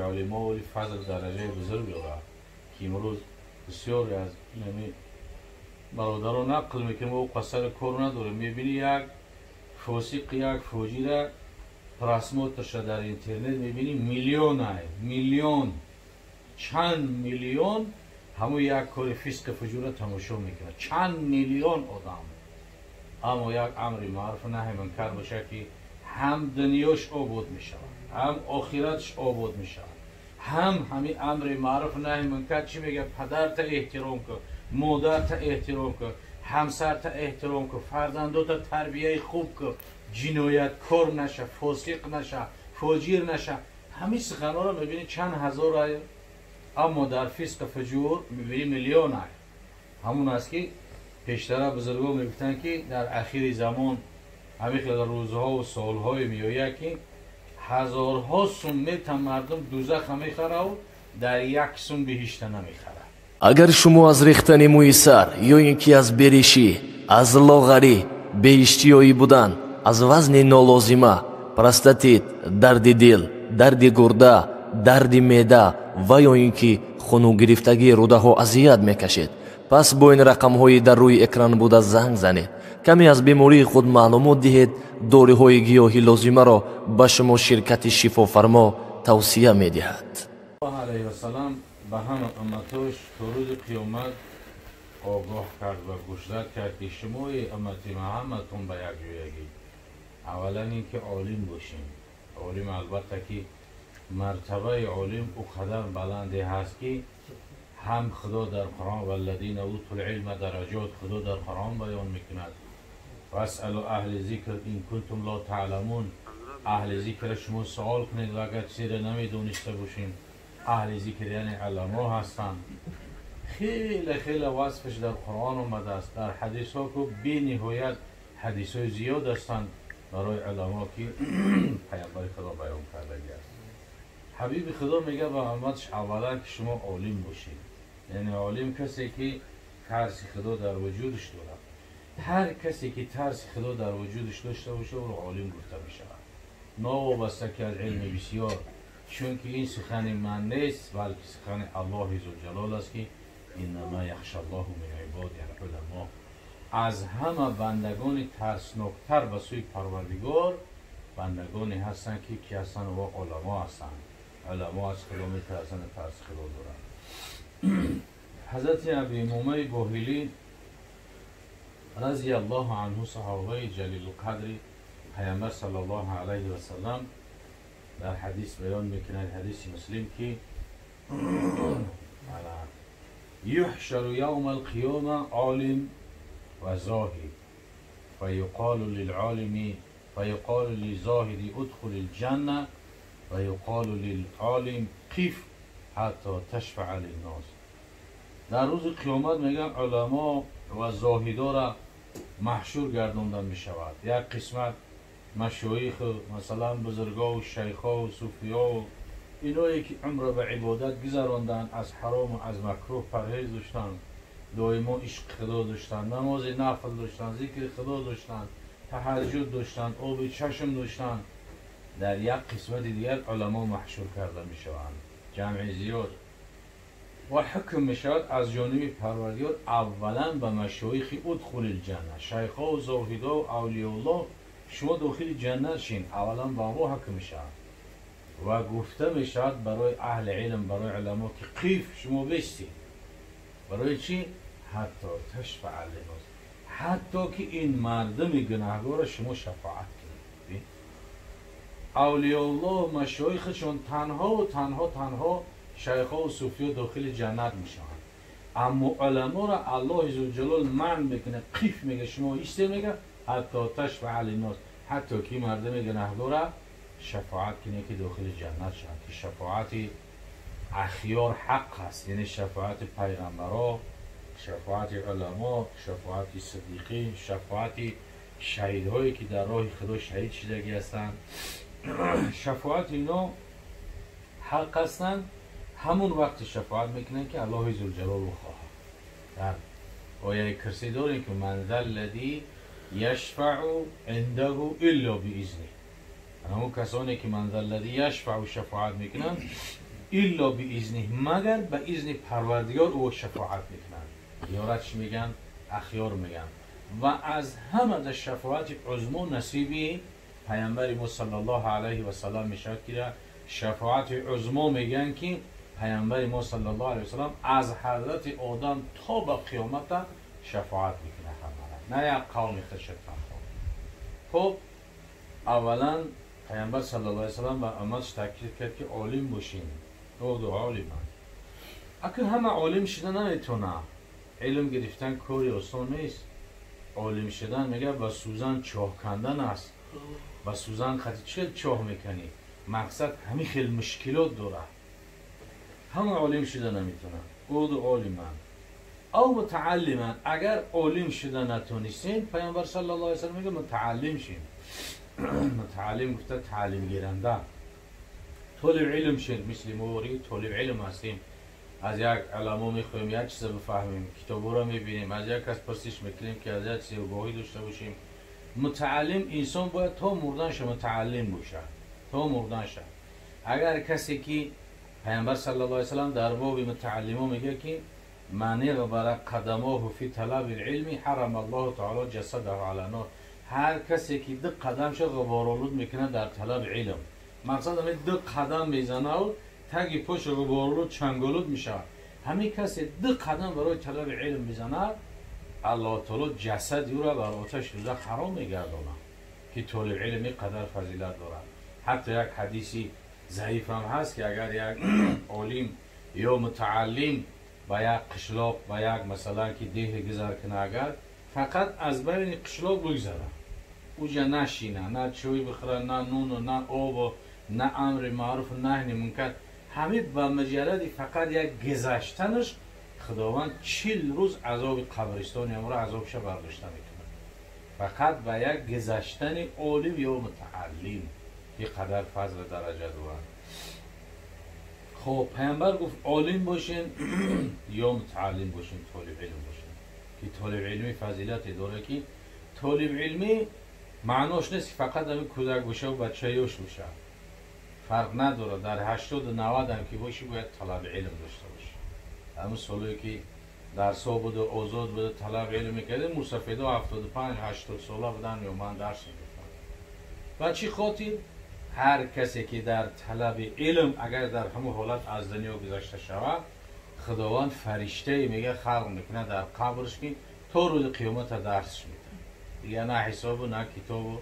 Олимои фазл дараҷаи бузург дорад, ки имрӯз бисёре аз инами бародарон нақл мекунем, ӯ қасар кор надорем. Мебинӣ як фосиқ, як фоҷира просмотрша дар интернет мебинӣ миллионай, миллион, чанд миллион ҳамун як кори фисқи фуҷура тамошо мекунад, чанд миллион одам. Аммо як амри маъруф наҳи мункар бошад, ки ҳам дунёш обод мешавад, ҳам охиратш обод мешавад, ҳам ҳамин амри маъруф наҳи мункар чӣ мегӯяд? Падарта эҳтиром кун, модарта эҳтиром кун, ҳамсарта эҳтиром кун, фарзандота тарбияи хуб кун, ҷинояткор наша, фосиқ наша, фоҷир наша. Ҳамин суханҳоро мебинӣ чанд ҳазор, аммо дар фисқи фуҷур мебинӣ миллион. Ҳамун аст, ки пештара бузургон мегуфтанд, ки дар ахири замон ҳамин хел рӯзҳову солҳое меояд, ки ҳазорҳо сум мета мардум дузаха мехараву дар як сум биҳишта намехарад. Агар шумо аз рехтани мӯи сар ё ин ки аз беришӣ, аз лоғарӣ, беиштиёӣ будан, аз вазни нолозима, простатит, дарди дил, дарди гурда, дарди меъда ва ё ин ки хунугирифтагии рӯдаҳо азият мекашед, пас бо ин рақамҳои дар рӯи экран буда занг занед, каме аз бемории худ маълумот диҳед. Доруҳои гиёҳи лозимаро ба шумо ширкати Шифофармо тавсия медиҳад. Алайҳи вассалам ба ҳама умматош то рӯзи қиёмат огоҳ кард ва гӯшзад кард, ки шумои уммати муҳаммадтон ба якҷоягӣ аввалан ин ки олим бошем. Олим, албатта, ки мартабаи олим ӯ қадар баланде ҳаст, ки ҳам Худо дар Қуръон «والذين أوتوا العلم درجات» Худо дар Қуръон баён мекунад: «فاسألوا أهل الذكر إن كنتم لا تعلمون». Аҳли зикра шумо суол кунед ва агар чизеро намедониста бошем. Аҳли зикр яъне уламо ҳастанд. Хеле хеле васфаш дар Қуръон омадааст, дар ҳадисҳо ку бениҳоят ҳадисҳои зиёд ҳастанд барои уламо, ки Паямбари Худо баён кардагӣ аст. Ҳабиби Худо мегӯяд ба умматаш: аввалан ки шумо олим бошед. Яъне олим касе ки тарси Худо дар вуҷудаш дорад. Ҳар касе ки тарси Худо дар вуҷудаш дошта бошад, ӯро олим гуфта мешавад, новобаста ки аз илми бисёр. Чунки ин сухани ман нест, балки сухани Аллоҳи Зулҷалол аст, ки «إنما يخشى الله من عباده العلماء». Аз ҳама бандагони тарсноктар ба сӯи Парвардигор бандагоне ҳастанд, ки ҳастанд ва уламо ҳастанд. Уламо аз Худо метарсанд, тарси Худо доранд. Ҳазрати Аби Умомаи Боҳилӣ رضي الله عنه, саҳобаи ҷалилулқадри Паямбар صلى الله عليه وسلم, дар ҳадис баён мекунад, ҳадиси Муслим, ки يحشر يوم القيامة عالم وزاهد فيقال للعالم فيقال للزاهد ادخل الجنة ويقال للعالم قف حتى تشفع للناس. Дар рӯзи қиёмат, мегӯям, уламо ва зоҳидора маҳшур гардонда мешавад. Як қисмат машоиху, масалан, бузургову шайхову суфиёву иное ки умрро ба ибодат гузаронданд, аз ҳарому аз макрӯҳ парҳез доштанд, доимо ишқи Худо доштанд, намози нафл доштанд, зикри Худо доштанд, таҳаҷҷуд доштанд, оби чашм доштанд. Дар як қисмати дигар уламо маҳшур карда мешаванд, ҷамъи зиёд, ва ҳукм мешавад аз ҷониби Парвардигор аввалан ба машоихи: «ادخلوا الجنة». Шайхову зоҳидову авлиёуллоҳ, шумо дохили ҷаннат шин, аввалан ба мо ҳукм мешавад. Ва гуфта мешавад барои аҳли илм, барои уламо, ки قف, шумо бестед. Барои чӣ? حتى تشفع للناس, ҳатто ки ин мардуми гунаҳгорро шумо шафоат кунед. Авлиёуллоҳ, машоихашон танҳову танҳо танҳо шайхову суфиё дохили ҷаннат мешаванд, аммо уламоро Аллоҳи Зулҷалол манъ мекунад. قف, мега, шумо исте, мега, حتى تشفع للناس, ҳатто ки мардуми гунаҳгора шафоат кунед, ки дохили ҷаннат шаванд, ки шафоати ахёр ҳақ аст, яъне шафоати пайғамбаро, шафоати уламо, шафоати сиддиқин, шафоати шаҳидҳое ки дар роҳи Худо шаҳид шудагӣ ҳастанд. Шафоати ино ҳақ ҳастанд. Ҳамун вақте шафоат мекунанд, ки Аллоҳи Зулҷалол бихоҳад. Дар ояи курсӣ дорем, ки «من ذا الذي يشفع عنده إلا بإذنه». Ҳамон касоне ки من ذا الذی یشفع шафоат мекунанд الا باذنه, магар ба изни Парвардигор ӯ шафоат мекунанд. Ёра чӣ меган? Ахёр меган. Ва аз ҳама дар шафоати узмо насиби паямбари мо саллаллоҳу алайҳи васаллам мешавад, ки шафоати узмо мегӯянд, ки паямбари мо саллаллоҳу алайҳи васаллам аз ҳазрати Одам то ба қиёмата шафоат мекунад ҳамара, на як қавми худша танҳо. Хуб, аввалан паямбар саллаллоҳу алайҳи васаллам ба умматш таъкид кард, ки олим бошин, уду олиман. Акн ҳама олим шуда наметавонад. Илм гирифтан кори осон нест. Олим шудан, мега, ба сӯзан чоҳ кандан аст. Ба сӯзан қати чӣ чоҳ мекунӣ? Мақсад, ҳамин хел мушкилот дорад, ҳама олим шуда наметавонад. Уду олиман ав мутааллиман. Агар олим шуда натонистем, паямбар саллаллоҳу алайҳи васаллам мега, мутааллим шин. Мутааллим гуфта таълимгиранда, толиб илм шин. Мисли мо толиб илм ҳастем, аз як уламо мехоҳем як чиза бифаҳмем, китобҳоро мебинем, аз як кас пурсиш мекунем, ки аз як чизе огоҳӣ дошта бошем. Мутааллим инсон бояд то мурданша мутааллим бошад, то мурданша. Агар касе ки паямбар саллаллоҳу алайҳи васаллам дар боби мутааллимо мегӯяд, ки من اغبر قدماه في طلب العلم حرم الله تعالى جسده على النار. Ҳар касе ки ду қадамша ғуборолуд мекунад дар талаби илм, мақсад ҳамин ду қадам мезанаву таги пош ғуборолуд, чанголуд мешавад, ҳамин касе ду қадам барои талаби илм мезанад, Аллоҳ таоло ҷасади ӯро бар оташи дӯзах ҳаром мегардонад, ки толиб илм ин қадар фазилат дорад. Ҳатто як ҳадиси заиф ҳам ҳаст, ки агар як олим ё мутааллим ба як қишлоқ, ба як, масалан, ки деҳе гузар кунад, агар фақат аз байни қишлоқ бигзарад, уҷа нашина, на чой бихӯра, на нуну, на обу, на амри маъруфу наҳни мункар, ҳамин ба муҷарради фақат як гузаштанаш Худованд 40 рӯз азоби қабристони амро азобша бардошта мекунад. Фақат ба як гузаштани олим ё мутааллим ин қадар фазлу дараҷа дорад. Хоб, паямбар гуфт: олим бошен ё мутааллим бошен, толибилм бошен, ки толибилмӣ фазилате дорад, ки толибилмӣ маънош нест, ки фақат ҳамин кӯдак бошаву бача ёш бошад. Фарқ надорад, дар 80-у 90-ам ки бошӣ, бояд талаби илм дошта бошӣ. Ҳамин солое ки дарсҳо буду, озод буда, талаби илм мекардем, мусафедо 75-80 сола будан ё ман дарс мегуфтам. Ба чӣ хотир? Ҳар касе ки дар талаби илм агар дар ҳамон ҳолат аз дунё гузашта шавад, Худованд фариштае, мега, халқ мекунад дар қабрш, ки то рӯзи қиёмата дарсш медиҳад. Дигар на ҳисобу, на китобу.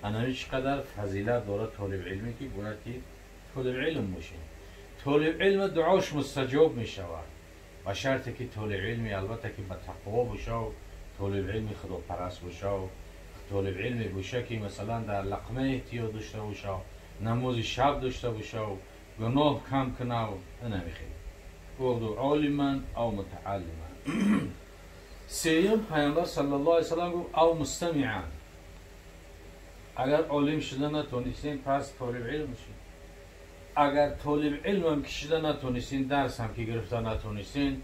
Анами чӣ қадар фазилат дорад толибилме, ки бояд ки толибилм бошем. Толибилм дуош мустаҷоб мешавад, ба шарте ки толибилми, албатта, ки ба тақво бошаву толибилми худопараст бошаву толибилме боша, ки, масалан, дар лақма эҳтиёт дошта бошав, намози шаб дошта бошаву гуноҳ кам кунав. Инамихел уду олиман ав мутааллиман. Сеюм, паямбар саллаллоҳу алайҳи васаллам гуфт: ав мустамиан. Агар олим шуда натонистем, пас толибилм шед. Агар толибилмам ки шуда натонистем, дарсам ки гирифта натонистем,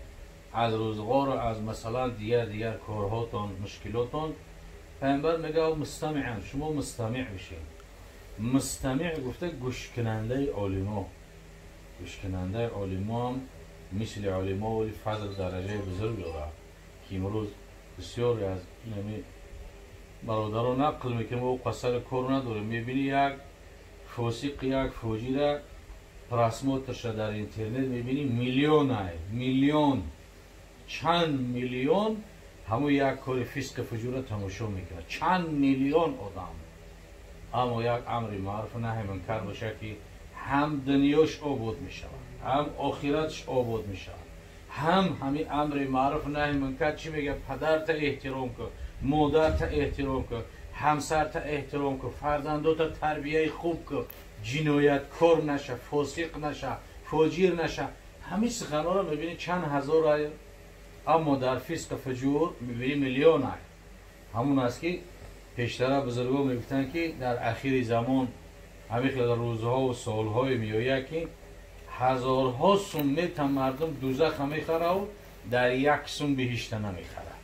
аз рӯзғору аз, масалан, дигар дигар корҳотон, мушкилотон, паямбар мега: мустамиан, шумо мустамиъ бишед. Мустамиъ гуфта гӯшкунандаи олимо. Гӯшкунандаи олимоам мисли олимо вали фазл, дараҷаи бузург дорад, ки имрӯз бисёре аз инами бародарон нақл мекунем, ӯ қасари кор надорем. Мебинӣ, як фосиқ, як фоҷира просмотрша дар интернет мебинӣ, миллионай, миллион, чанд миллион ҳамун як кори фисқи фуҷура тамошо мекунад, чанд миллион одам. Аммо як амри маъруфу наҳи мункар бошад, ки ҳам дунёш обод мешавад, ҳам охиратш обод мешавад. Ҳам ҳамин амри маъруфу наҳи мункар чӣ мегӯяд? Падарта эҳтиром кун, модарта эҳтиром кун, ҳамсарта эҳтиром кун, фарзандота тарбияи хуб кун, ҷинояткор наша, фосиқ наша, фоҷир наша. Ҳамин суханҳоро мебинӣ, чанд ҳазор, аммо дар фисқи фуҷур мебинӣ, миллион. Ҳамун аст, ки пештара бузургон мегуфтанд, ки дар ахири замон ҳамин хел рӯзҳову солҳое меояд, ки ҳазорҳо сум мета мардум дузаха мехараву дар як сум биҳишта намехарад.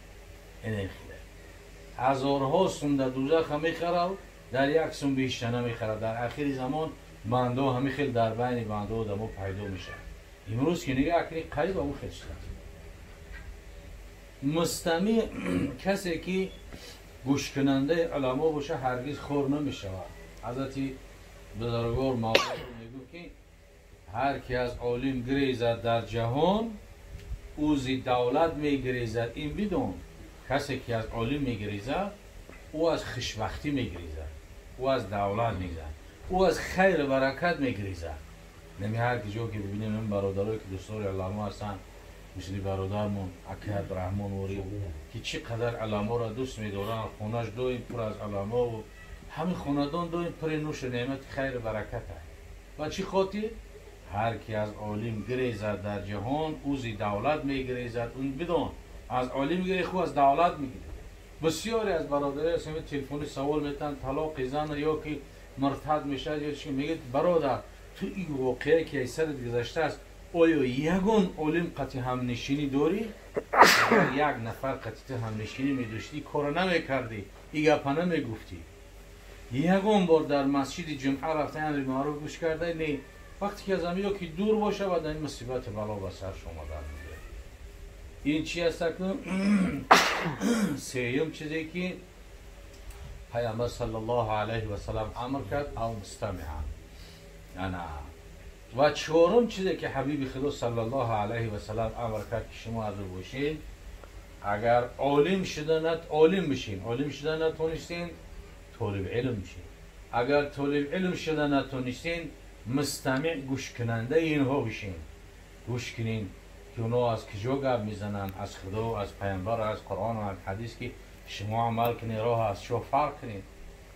Ҳазорҳо сум дар дузаха мехараву Дар як сум биҳишта намехарад. Дар ахири замон бандо ҳамин хел дар байни бандо одамо пайдо мешавад. Имрӯз ки нигоҳ кунӣ, қариб он хел шудааст. Мустамеъ, касе ки гӯшкунандаи уламо боша, ҳаргиз хор намешавад. Ҳазрати бузургвор Мавлоно мегӯфт, ки ҳар ки аз олим гирезад дар ҷаҳон, ӯ зи давлат мегирезад, ин бидон. Касе ки аз олим мегирезад, ӯ аз хушбахтӣ мегирезад, ӯ аз давлат мегирезад, ӯ аз хайру баракат мегирезад. Нами ҳар ки ҷо ки бибинем, ин бародарое ки дӯстдори уламо ҳастанд, мисли бародармон акай Абдураҳмон Ворӣ, ки чӣ қадар уламоро дӯст медоранд, хонаш доим пур аз уламову ҳамин хонадон доим пури нушу неъмати хайру баракат аст. Ва чӣ хотир? Ҳар ки аз олим гирезад дар ҷаҳон, ӯ зи давлат мегирезад, он бидон. Аз олим гире, ху аз давлат мегирад. Бисёре аз бародари ҳастем, телефони савол метаҳанд, талоқи зан ё ки муртад мешавад ё чи. Мегӯяд: «Бародар, ту ин воқеае ки аз сарат гузаштааст, оё ягон олим қати ҳамнишинӣ дорӣ? Як нафар қати ту ҳамнишинӣ медоштӣ, кора намекардӣ, и гапа намегуфтӣ. Ягон бор дар масҷиди ҷумъа рафта, амри маъруф гӯш карда? Не». Вақте ки аз ҳамиё ки дур боша, баъд ин мусибати бало ба сарш омадан мегирад. Ин чи аст? Акнун сеюм чизе ки Пайғамбар саллаллоҳу алайҳи васалам амр кард, ав мустамиан. Ана ва чорум чизе ки ҳабиби худо саллаллоҳу алайҳи васалам амр кард, ки шумо аз ӯ бошед: агар олим шуданат, олим бишин, олим шуда натонистен, толиб илм бишин, агар толиб илм шуда натонистен, мустамеъ, гӯшкунандаи инҳо бишин. Гӯш кунин, ки онҳо аз куҷо гап мезананд: аз Худо, аз Пайғамбар, аз Қуръон, аз ҳадис, ки шумо амал кунед, роҳ аз шо фарқ кунед.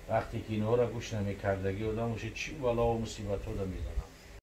Вақте ки инҳоро гӯш намекардагӣ одам боша, чӣ балову мусибатҳо да мезанад.